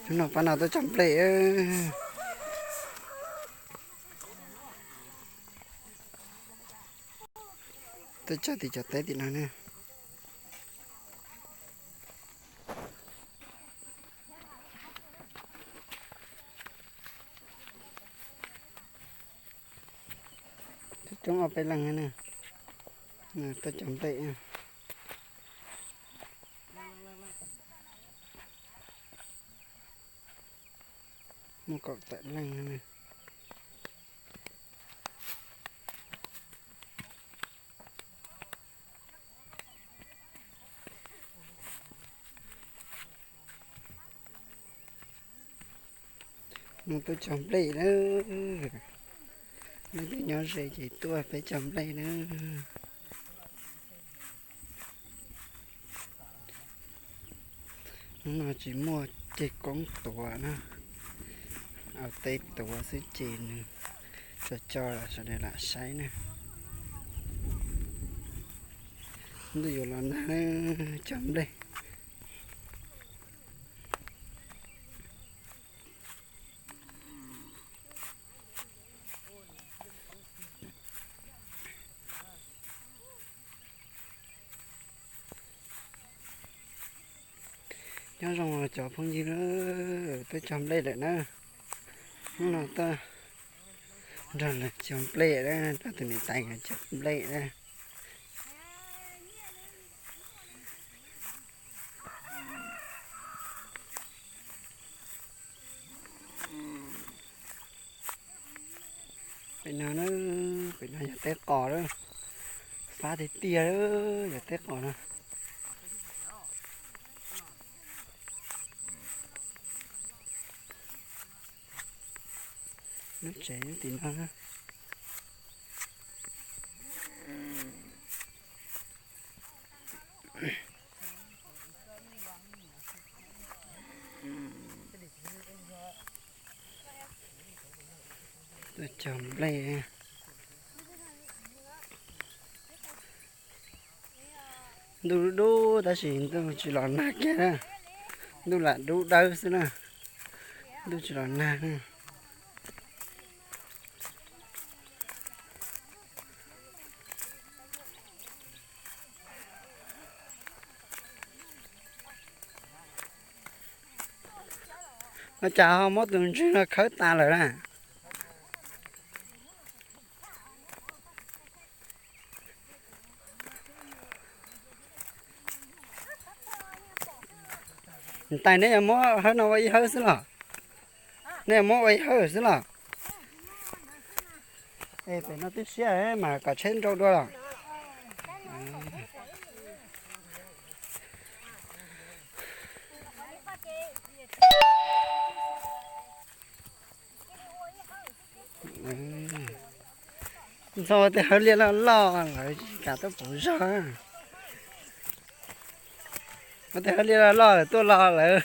Hnub no pab no tuaj cog nplej. Tuaj cog tim cov teb tim no ne. Coob ob peb leeg ne, tuaj cog nplej. Muaj kaum tawm leej. Hnub no tuaj cog nplej na. Leej twg nyob ze ces tuaj peb cog nplej na. Hnub no tsis muaj ceg koob tuav na, au teb tuav xwb ces nws tso tso los sawv daws lam saib na. Ntuj yuav los nag, cog nplej. Nyob zoo cov phooj ywg, tuaj cog nplej lawm na. Hnub no tuaj nrog lawv cog nplej na, nrog tus niam tais nkawd cog nplej na. Pem no na, pem no yog teb qos lawm, fab tiag tiag lawm yog teb qos no. Lub tsev lub tim no. Tuaj cog nplej. Ntuj dub dub tab sis ntuj tsis los nag kiag na. Ntuj lam dub dawb xwb na, ntuj tsis los nag na. Ua cas ho muab tus ntswg no khawb tas lawm na? Niam tais, neb yuav muab hawb no ua ib hawb xwb los? Neb yuav muab ua ib hawb xwb los? Es pem no twb siab mas kom tsheb nrau dua los? Ntxhov ua tej hawb liaj loj loj lawv tsis kam tuaj pauv zog. Ua tej hawb liaj loj loj lawv tuaj los lawv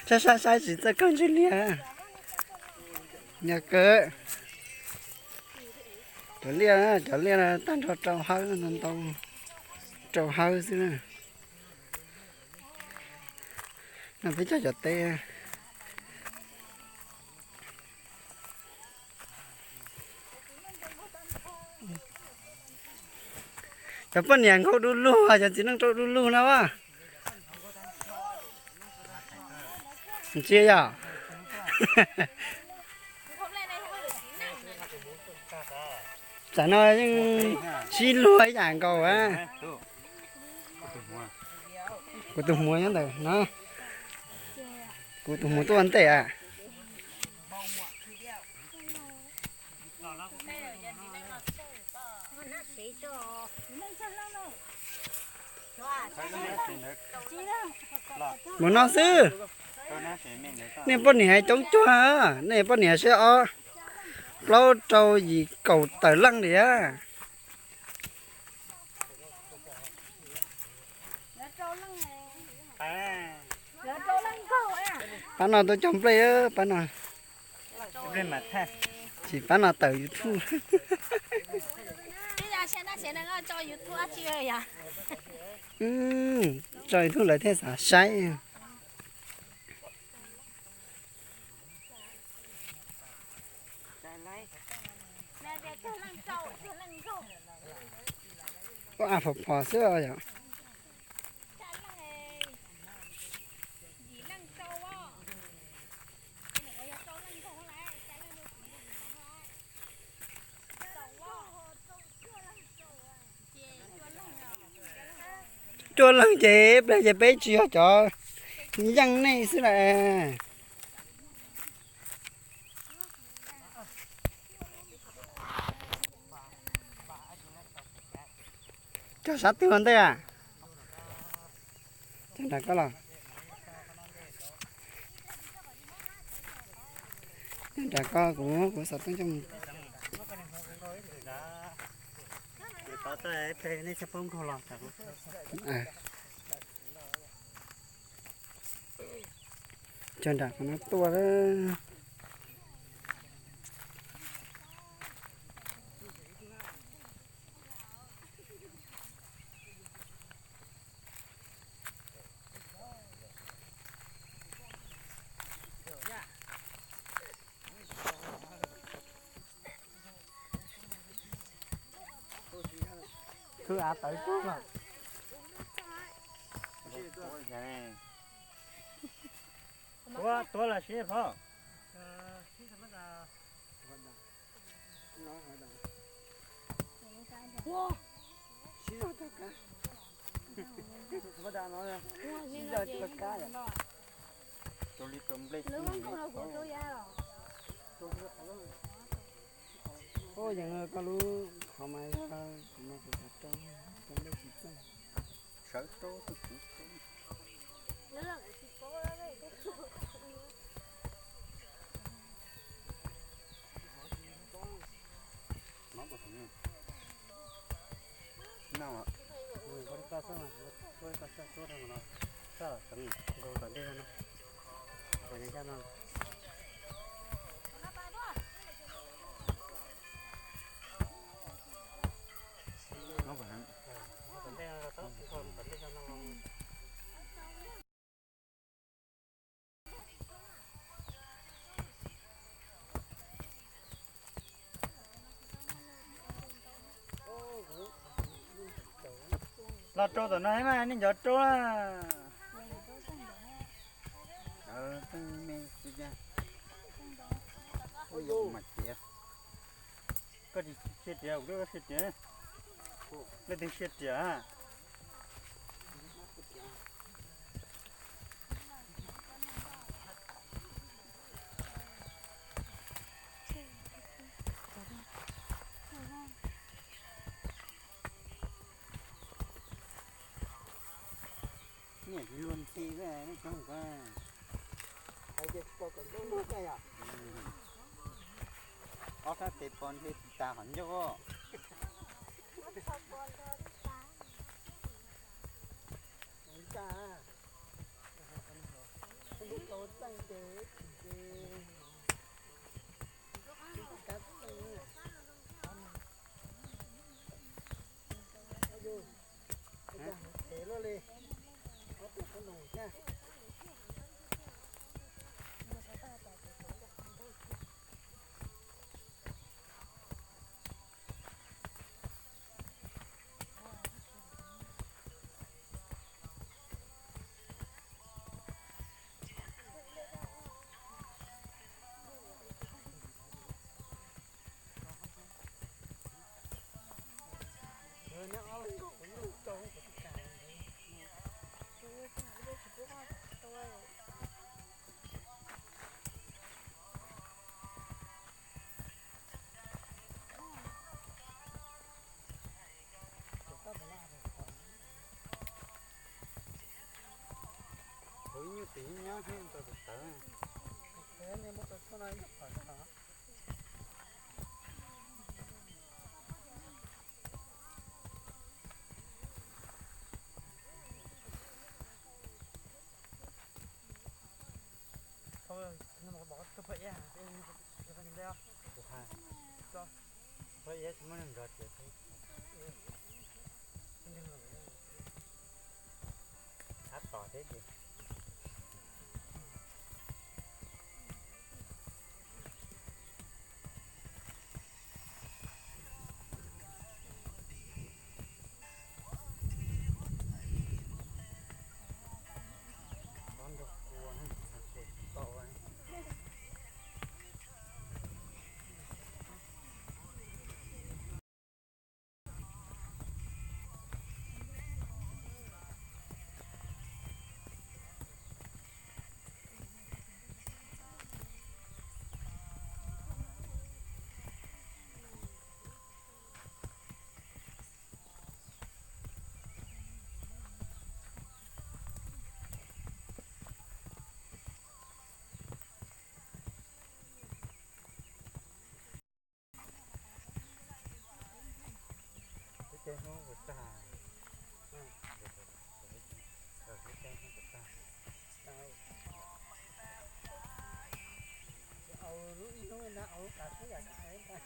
saib saib saib tsis txawj kaug ntswg liaj. Yog kawg. Cov liaj, cov liaj tag nrho rau hawb, ntau ntau rau hawb xwb na. No peb cog cov teb. Cov poj niam nkaug du lug, cov txiv neej rau du lug no as. Ntsia yog. Tsam no yeej sib luag ib yam nkaus a. Kuv tus hmuas nyob ntawm no. Kuv tus hmuas tuaj ua ntej a. Mus no xwb. Nej poj niam coob cuag, nej poj niam seb ob plaub rau yim kaum tawm leej li a. Pab no tuaj cog nplej, pab no. Tsis, pab no tawm YouTube. Tso ib hnub lawv thiaj xav saib. Ua a phom phom xwb yom. Cuaj leeg ces pliag ces peb tsis yog cov yeej nej xwb las. Cog sab twg ua ntej a? Cog nram koj los. Cog nram koj, kuv kuv xov tooj coj mus. Cog nram qhov no tuaj lawm. Khwb av tawv tag lawm. Tuav, tuav los siv phauj. Ub, yeej koj lub qhov mas yog kuv mas kuv xav rau, rau npej tsis txawj. Sawv rau tus kuv. Los rau tom no mas nej nco rau la. Pheej me xwb, koj tsis siab riam, kuv twb siab riam. Leej twg siab riam? Niam tsis luag ntxhi nej coob kawg. Hais tias tsis pom kom ntau luaj kawg yom. Ob sab tes pos ntshe tsis tas qhov ncauj. Kuv ib nyuag tis nyob thiab tau tawv. Peb caug hnub puas tag? Peb caug hnub puas tag? Au lub ib hnub na, au lub kav xwb yam tsis hais ntag.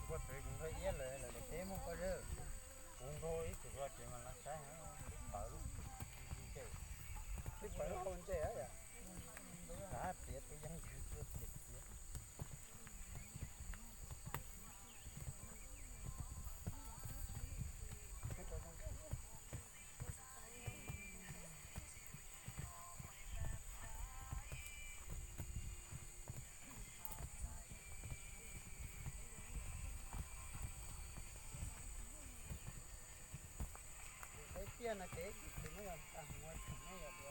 Kuv pom tsev kuv nrog iab lawm, lawv peb mus pab zeb. Kuv nrog ib tug hluas ces mas lawv saib pawv lub ntses, twb pawv lub hau ntses yom. Kav tias tus yeej yug tuaj tiag tiag. Tus peb tiaj no ces ib tug no yog tas mus tseem no yog tus